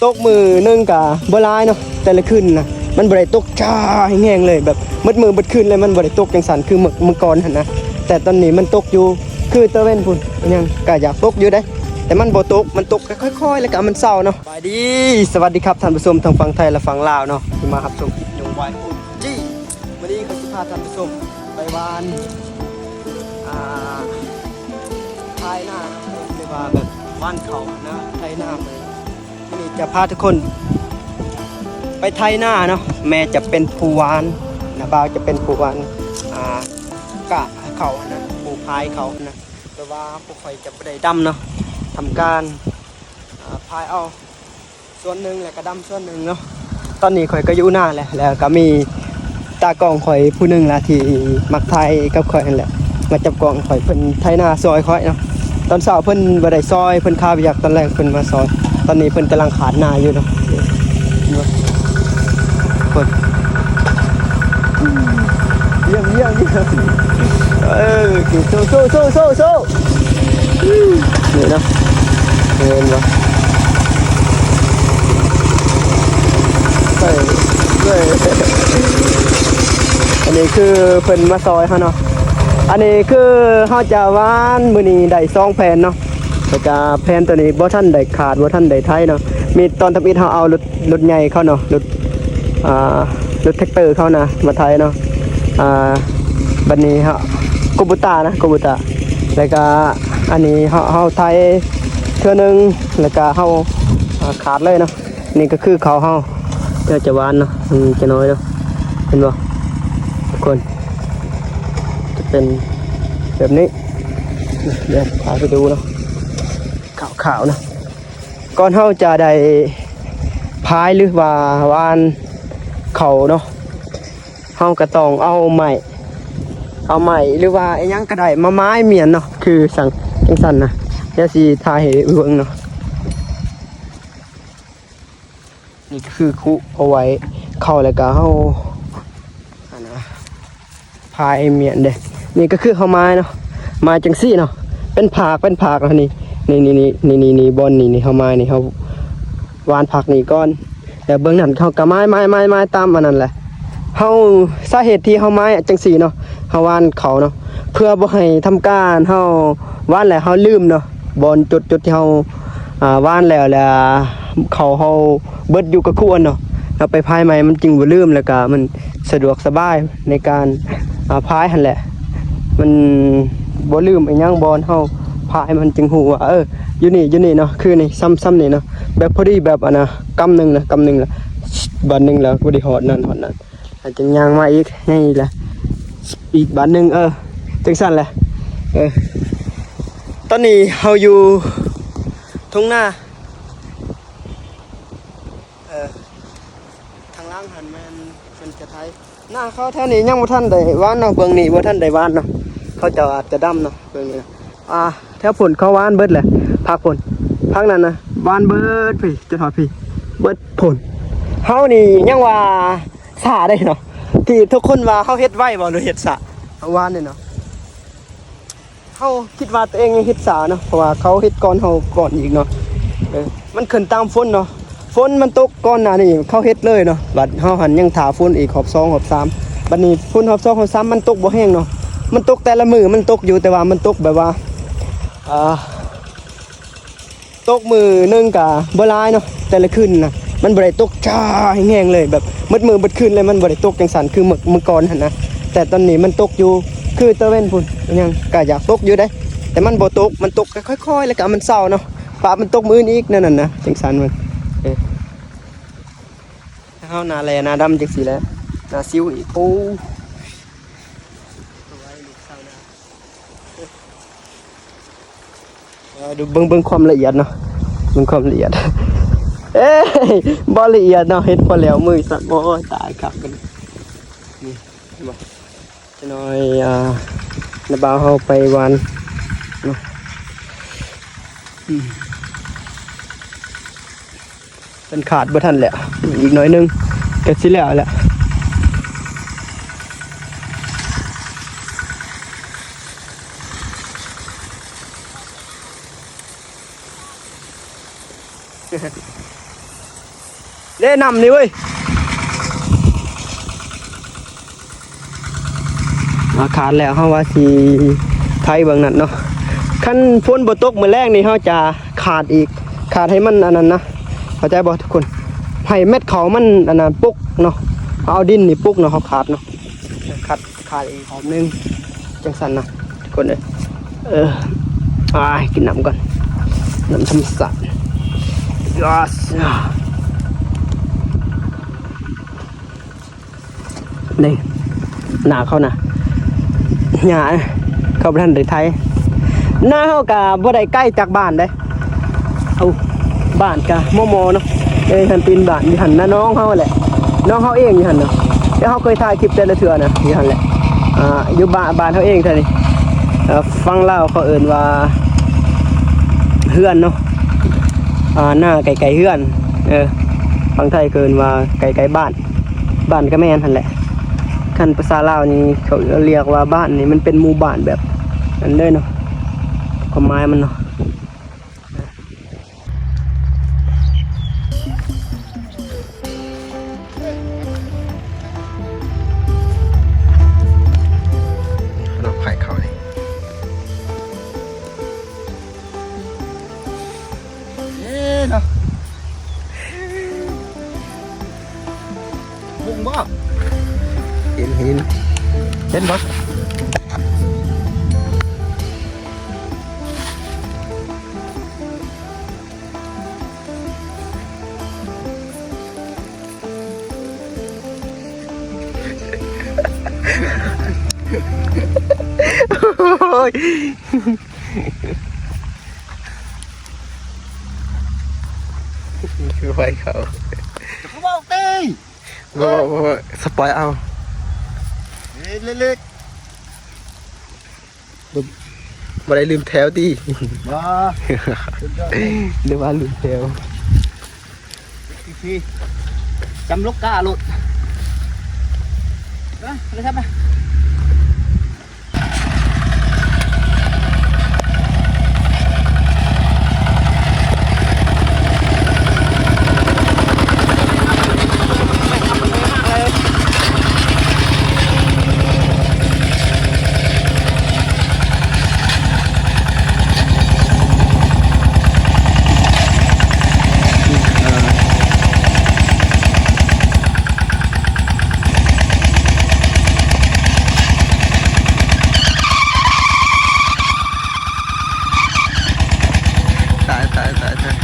ຕົກມື້ໜຶ່ງກະບໍ່ຫຼາຍເນາະ ແຕ່ລະຄືນນະ ມັນບໍ່ໄດ້ຕົກຈ້າແຮງໆເລີຍ ແບບໝົດມື້ໝົດຄືນເລີຍ ມັນບໍ່ໄດ້ຕົກຈັ່ງຊັ້ນຄືເມື່ອ ເມື່ອກ່ອນຫັ້ນນະ. ແຕ່ຕອນນີ້ມັນຕົກຢູ່ ຄືຕາເວັນພຸ້ນ ຍັງກະຢາກຕົກຢູ່ເດ້ ແຕ່ມັນບໍ່ຕົກ ມັນຕົກກະຄ່ອຍໆ ແລ້ວກະມັນເຊົາເນາະ. ສະບາຍດີ ສະຫວັດດີຄັບທ່ານຜູ້ຊົມ ທັງຝັ່ງໄທ ແລະ ຝັ່ງລາວເນາະ ທີ່ມາຮັບຊົມຄລິບນ້ອງວາຍໂອຈີ. ມື້ນີ້ຂ້ອຍຊິພາທ່ານຜູ້ຊົມໄປຫວ່ານ ອ່າ ໄຖນາ ຫຼືວ່າແບບຫວ່ານເຂົ້ານະ ໄຖນາ. ມື້ນີ້ຈະພາທຸກຄົນໄປໄຖນາເນາະ ແມ່ຈະເປັນຜູ້ຫວ່ານ ນ້າບ່າວຈະເປັນຜູ້ຫວ່ານ ອ່າ ກ້າເຂົ້າຫັ້ນນະ ຜູ້ພາຍເຂົ້າຫັ້ນນະ. ແຕ່ວ່າພວກຂ້ອຍຈະບໍ່ໄດ້ດຳເນາະ ທຳການ ອ່າ ພາຍເອົາສ່ວນໜຶ່ງ ແລ້ວກະດຳສ່ວນໜຶ່ງເນາະ. ຕອນນີ້ຂ້ອຍກະຢູ່ນາແຫຼະ ແລ້ວກະມີຕາກ້ອງຂ້ອຍຜູ້ໜຶ່ງລະ ທີ່ມັກຖ່າຍກັບຂ້ອຍຫັ້ນແຫຼະ ມາຈັບກ້ອງຂ້ອຍ ເພິ່ນໄຖນາຊ່ອຍຂ້ອຍເນາະ. ຕອນເຊົ້າເພິ່ນບໍ່ໄດ້ຊ່ອຍ ເພິ່ນຄາວຽກ ຕອນແລງເພິ່ນມາຊ່ອຍ. ຕອນນີ້ເພິ່ນກຳລັງຂາດນາຢູ່ເນາະ ເບິ່ງ ອືມ ຢ້ຽມ ຢ້ຽມ ຢ້ຽມ ເອີ ໂຊ ໂຊ ໂຊ ໂຊ ໂຊ ນີ້ເນາະ ເຫັນບໍ່ ເອີ ເອີ ອັນນີ້ຄືເພິ່ນມາຊ່ອຍເຮົາເນາະ. ອັນນີ້ຄືເຮົາຈະຫວ່ານມື້ນີ້ໄດ້ສອງແຜ່ນເນາະ ແລ້ວກະແຜ່ນໂຕນີ້ບໍ່ທັນໄດ້ຂາດ ບໍ່ທັນໄດ້ໄຖເນາະ ມີຕອນທຳອິດເຮົາເອົາລົດ ລົດໃຫຍ່ເຂົາເນາະ ລົດ ອ່າ ລົດແທັກເຕີເຂົານະມາໄຖເນາະ. ອ່າ ບັດນີ້ເຮົາ ໂກບູຕານະ ໂກບູຕາ ແລ້ວກະອັນນີ້ເຮົາ ເຮົາໄຖເທື່ອໜຶ່ງ ແລ້ວກະເຮົາ ອ່າ ຂາດເລີຍເນາະ. ນີ້ກະຄືເຂົ້າເຮົາ ເຮົາຈະຫວ່ານເນາະ ມັນຈະນ້ອຍເນາະ ເຫັນບໍ່ທຸກຄົນ ຈະເປັນແບບນີ້ ດຽວພາໄປດູເນາະ ຂາວໆເນາະ. ກ່ອນເຮົາຈະໄດ້ພາຍ ຫຼືວ່າຫວ່ານເຂົ້າເນາະ ເຮົາກະຕ້ອງເອົາໄມ້ ເອົາໄມ້ ຫຼືວ່າອີ່ຫຍັງກະໄດ້ມາໝາຍມ້ຽນເນາະ ຄືສັງ ຈັ່ງຊັ້ນນະ ດຽວຊິຖ່າຍໃຫ້ເບິ່ງເນາະ. ນີ້ກະຄືຄຸເອົາໄວ້ເຂົ້າ ແລ້ວກະເຮົາ ອັນນະ ພາຍມ້ຽນເດ້. ນີ້ກະຄືເຮົາໝາຍເນາະ ໝາຍຈັ່ງຊີ້ເນາະ ເປັນພາກ ເປັນພາກເນາະ ນີ້ ນີ້ ນີ້ ບ່ອນນີ້ ນີ້ເຮົາໝາຍນີ້ ເຮົາຫວ່ານພາກນີ້ກ່ອນ ແລ້ວເບື້ອງນັ້ນເຮົາກະໝາຍ ໝາຍ ໝາຍ ໝາຍຕາມອັນນັ້ນແຫຼະ. ເຮົາ ສາເຫດທີ່ເຮົາໝາຍຈັ່ງຊີ້ເນາະ ເຮົາຫວ່ານເຂົ້າເນາະ ເພື່ອບໍ່ໃຫ້ທຳການເຮົາຫວ່ານແລ້ວເຮົາລືມເນາະ ບ່ອນຈຸດ ຈຸດທີ່ເຮົາ ອ່າ ຫວ່ານແລ້ວ ແລ້ວເຂົ້າເຮົາເບິດຢູ່ກະຄວນເນາະ ເຮົາໄປພາຍໃໝ່ມັນຈຶ່ງບໍ່ລືມ ແລ້ວກະມັນສະດວກສະບາຍໃນການ ອ່າ ພາຍຫັ້ນແຫຼະ ມັນບໍ່ລືມອີ່ຫຍັງ ບ່ອນເຮົາພາຍມັນຈຶ່ງຮູ້ວ່າ ເອີ ຢູ່ນີ້ ຢູ່ນີ້ເນາະ ຄືນີ້ ຊ່ຳ ຊ່ຳນີ້ເນາະ ແບບພໍດີ ແບບອັນນະ ກຳໜຶ່ງນະ ກຳໜຶ່ງລະ ບາດໜຶ່ງລະ ພໍດີຮອດນັ້ນ ຮອດນັ້ນ ແລ້ວຈຶ່ງຍ່າງມາອີກ ໃຫຍ່ອີກລະ ອີກບາດໜຶ່ງ ເອີ ຈັ່ງຊັ້ນແຫຼະ ເອີ. ຕອນນີ້ເຮົາຢູ່ທົ່ງນາ ເອີ ທາງຫຼັງຫັ້ນແມ່ນເພິ່ນຈະໄຖ ນາເຂົາແຖວນີ້ຍັງບໍ່ທັນໄດ້ຫວ່ານເນາະ ເບື້ອງນີ້ບໍ່ທັນໄດ້ຫວ່ານເນາະ ເຂົາເຈົ້າອາດຈະດຳເນາະ ເບິ່ງນີ້ນະ ອ່າ ແຖວພຸ້ນເຂົາຫວ່ານເບິດແຫຼະ ພາກພຸ້ນ ພາກນັ້ນນະ ຫວ່ານເບິດພີ້ ຈົນຮອດພີ້ ເບິດພຸ້ນ. ເຮົານີ້ຍັງວ່າຊ້າເດ້ເນາະ ທີ່ທຸກຄົນວ່າເຮົາເຮັດໄວບໍ່ ຫຼືເຮັດຊ້າ ເຮົາຫວ່ານນີ້ເນາະ. ເຮົາຄິດວ່າຕົວເອງຍັງເຮັດຊ້າເນາະ ເພາະວ່າເຂົາເຮັດກ່ອນເຮົາກ່ອນອີກເນາະ ເອີ ມັນຂຶ້ນຕາມຝົນເນາະ ຝົນມັນຕົກກ່ອນໜ້ານີ້ເຂົາເຮັດເລີຍເນາະ ບັດເຮົາຫັ້ນຍັງຖ້າຝົນອີກຮອບສອງຮອບສາມ ບັດນີ້ຝົນຮອບສອງຮອບສາມມັນຕົກບໍ່ແຮງເນາະ ມັນຕົກແຕ່ລະມື້ມັນຕົກຢູ່ ແຕ່ວ່າມັນຕົກແບບວ່າ ອ່າ ຕົກມື້ໜຶ່ງກະບໍ່ຫຼາຍເນາະ ແຕ່ລະຄືນນະ ມັນບໍ່ໄດ້ຕົກຈ້າແຮງໆເລີຍ ແບບໝົດມື້ໝົດຄືນເລີຍ ມັນບໍ່ໄດ້ຕົກຈັ່ງຊັ້ນຄືເມື່ອ ເມື່ອກ່ອນຫັ້ນນະ. ແຕ່ຕອນນີ້ມັນຕົກຢູ່ ຄືຕາເວັນພຸ້ນ ຍັງກະຢາກຕົກຢູ່ເດ້ ແຕ່ມັນບໍ່ຕົກ ມັນຕົກກະຄ່ອຍໆ ແລ້ວກະມັນເຊົາເນາະ ປະມັນຕົກມື້ອື່ນອີກ ແນວນັ້ນນະ ຈັ່ງຊັ້ນມັນ ເອີ ເຮົາໜ້າແຫຼ້ໜ້າດຳຈັ່ງຊີ້ແຫຼະ ໜ້າສິວອີກ ໂອ້. ເອີ ດູເບິ່ງ ເບິ່ງຄວາມລະອຽດເນາະ ເບິ່ງຄວາມລະອຽດ ເອີຍ ບໍ່ລະອຽດເນາະ ເຮັດພໍແລ້ວມືສັ່ນ ໂອ້ຍ ຕາຍຄັກ ນີ້ ເຫັນບໍ່ ຈັກໜ້ອຍ ອ່າ ນ້າບ່າວເຮົາໄປຫວ່ານເນາະ ອືມ. ເພິ່ນຂາດບໍ່ທັນແຫຼະ ອີກໜ້ອຍໜຶ່ງກະຊິແລ້ວແຫຼະ. ເ ເດ້ ນ້ຳນີ້ເວີຍ. ອາ ຂາດແລ້ວ ເຮົາວ່າຊິໄຖເບື້ອງນັ້ນເນາະ. ຄັນຝົນບໍ່ຕົກມື້ແລງນີ້ ເຮົາຈະຂາດອີກ ຂາດໃຫ້ມັນອັນນັ້ນນະ ເຂົ້າໃຈບໍ່ທຸກຄົນ? ໃຫ້ເມັດເຂົ້າມັນອັນນັ້ນປົກເນາະ ເອົາດິນນີ້ປົກເນາະ ເຮົາຂາດເນາະ ຂາດ ຂາດອີກຮອບໜຶ່ງ ຈັ່ງຊັ້ນນະທຸກຄົນເອີຍ. ເອີ ອາ ກິນນ້ຳກ່ອນ ນ້ຳທຳມະຊາດ. ນີ້ ນາເຂົານະ ຫຍ້າເຂົາບໍ່ທັນໄດ້ໄຖ. ນາເຮົາກະບໍ່ໄດ້ໄກຈາກບ້ານເດ້. ເອົາ ບ້ານກະມໍ່ໆເນາະ. ເອີ ຫັ້ນຕີນບ້ານຢູ່ຫັ້ນນະ ນ້ອງເຮົາແຫຼະ ນ້ອງເຮົາເອງຢູ່ຫັ້ນເນາະ. ແຕ່ເຮົາເຄີຍຖ່າຍຄລິບແຕ່ລະເທື່ອນະ ຢູ່ຫັ້ນແຫຼະ. ອ່າ ຢູ່ບ້ານ ບ້ານເຮົາເອງເທື່ອນີ້. ເອີ ຝັ່ງລາວເຂົາເອີ້ນວ່າເຮືອນເນາະ. ອ່າ ນາໃກ້ໆເຮືອນ. ເອີ ຝັ່ງໄທເຂົາເອີ້ນວ່າໃກ້ໆບ້ານ. ບ້ານກະແມ່ນຫັ້ນແຫຼະ. ຄັນພາສາລາວນີ້ເຂົາລຽກວ່າບ້ານນີ້ ມັນເປັນໝູ່ບ້ານແບບນັ້ນເລີຍເນາະ ຄວາມໝາຍມັນເນາະ. ເຮົາໄປເຂົ້ານີ້ ເອີເນາະ. ບຸ້ງບໍ່? ເຫັນ ເຫັນ ເຫັນບໍ່? ໂອ້ຍ ຄືໄວເຂົ້າ ຈະຄືເວົ້າຕິ ບໍ່ ບໍ່ ບໍ່ ສະປອຍເອົາ ເລັກໆ ບໍ່ ບໍ່ໄດ້ລືມແຖວຕິ ບໍ່ ສຸດຍອດເລີຍ ຫຼືວ່າລືມແຖວ ພີ້ ຈຳລົກກ້າໂລດ ໄປ ໄປ ໄປ. ຕາຍ ຕາຍ ຕາຍ ຕາຍ.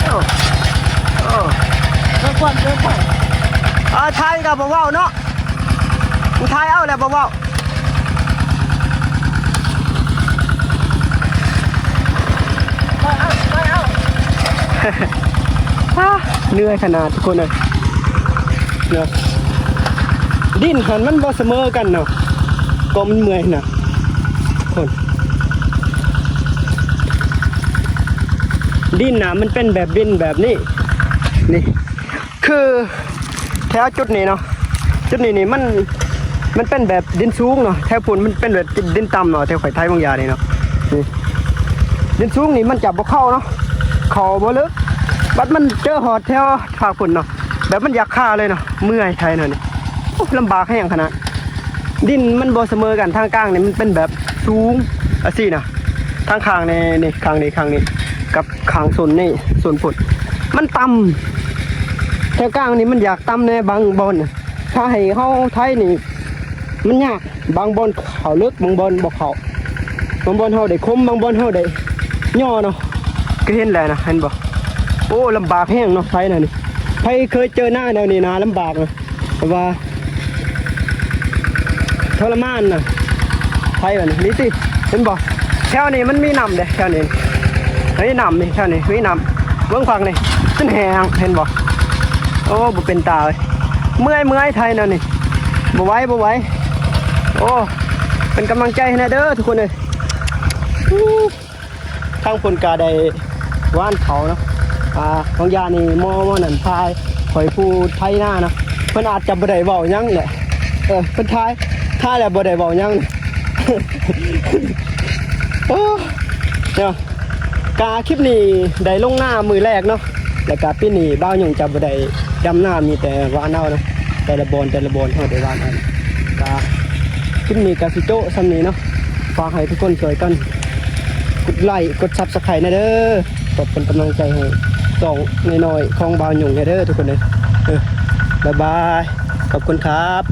ເອີ ເອີ ເດີນກ່ອນ ເດີນກ່ອນ ເອີ ຖ່າຍກໍບໍ່ເວົ້າເນາະ ມັນຖ່າຍເອົາແລ້ວບໍ່ເວົ້າ ໄປເອົາ ໄປເອົາ ເໜື່ອຍຂະໜາດທຸກຄົນເອີຍເນາະ. ດິນຫັ້ນມັນບໍ່ສະເໝີກັນເນາະ ກໍມັນເມື່ອຍນະ ຄົນ ດິນນະ ມັນເປັນແບບດິນແບບນີ້ ນີ້ ຄືແຖວຈຸດນີ້ເນາະ ຈຸດນີ້ນີ້ມັນ ມັນເປັນແບບດິນສູງເນາະ ແຖວພຸ້ນມັນເປັນແບບດິນຕ່ຳເນາະ ແຖວຂ້ອຍໄຖບາງຢ່ານີ້ເນາະ ນີ້ ດິນສູງນີ້ມັນຈະບໍ່ເຂົ້າເນາະ ເຂົ້າບໍ່ເລິກ ບັດມັນເຈີຮອດແຖວ ພາກພຸ້ນເນາະ ແບບມັນຢາກຄາເລີຍເນາະ ເມື່ອຍໄຖເນາະນີ້ ໂອ້ ລຳບາກແຮງຂະໜາດ ດິນມັນບໍ່ສະເໝີກັນ ທາງກາງນີ້ມັນເປັນແບບສູງຈັ່ງຊີ້ນະ ທາງຂ້າງນີ້ ນີ້ ຂ້າງນີ້ ຂ້າງນີ້ ກັບຂ້າງໂຊນນີ້ ໂຊນພຸ້ນ ມັນຕ່ຳ ແຖວກາງນີ້ມັນຢາກຕ່ຳແດ່ບາງບ່ອນ ຖ້າໃຫ້ເຮົາໄຖນີ້ ມັນຍາກ ບາງບ່ອນເຂົ້າເລິກ ບາງບ່ອນບໍ່ເຂົ້າ ບາງບ່ອນເຮົາໄດ້ຄົມ ບາງບ່ອນເຮົາໄດ້ຫຍໍ້ເນາະ ກໍເຫັນແຫຼະນະ ເຫັນບໍ່ ໂອ້ ລຳບາກແຮງເນາະ ໄຖນະນີ້ ໃຜເຄີຍເຈີນາແນວນີ້ນາ ລຳບາກນະ ແບບວ່າທໍລະມານນະ ໄຖແບບນີ້ ນີ້ຕິ ເຫັນບໍ່ ແຖວນີ້ມັນມີນ້ຳເດ້ ແຖວນີ້ ເອີ ນ້ຳນີ້ ແຖວນີ້ມີນ້ຳ ເບິ່ງຝັ່ງນີ້ ຈົນແຫ້ງ ເຫັນບໍ່ ໂອ້ ບໍ່ເປັນຕາເລີຍ ເມື່ອຍ ເມື່ອຍ ໄຖແນວນີ້ ບໍ່ໄຫວ ບໍ່ໄຫວ ໂອ້ ເປັນກຳລັງໃຈໃຫ້ແດ່ເດີທຸກຄົນເອີຍ. ທາງພຸ້ນກະໄດ້ຫວ່ານເຂົ້າເນາະ. ອ່າ ບາງຢ່າງນີ້ໝໍ ໝໍນັ້ນຖ່າຍ ຂ້ອຍຜູ້ໄຖນາເນາະ. ເພິ່ນອາດຈະບໍ່ໄດ້ເວົ້າຫຍັງແຫຼະ. ເອີ ເພິ່ນຖ່າຍ ຖ່າຍແລ້ວບໍ່ໄດ້ເວົ້າຫຍັງ. ໂອ້ ເນາະ. ກະຄລິບນີ້ໄດ້ລົງນາມື້ແລກເນາະ ແລ້ວກະປີນີ້ບ່າວຍົງຈະບໍ່ໄດ້ດຳນາ ມີແຕ່ຫວ່ານເອົາເນາະ. ແຕ່ລະບ່ອນ ແຕ່ລະບ່ອນເຮົາໄດ້ຫວ່ານເອົາ. ກະຄລິບນີ້ກະຊິໂຈະສ່ຳນີ້ເນາະ. ຝາກໃຫ້ທຸກຄົນຊ່ວຍກັນກົດໄລ້ກົດ Subscribe ແດ່ເດີ ເພື່ອເປັນກຳລັງໃຈໃຫ້ຊ່ອງນ້ອຍໆຂອງບ່າວຍົງແດ່ເດີທຸກຄົນເດີ. ເອີ ບາຍບາຍ ຂອບຄຸນຄັບ.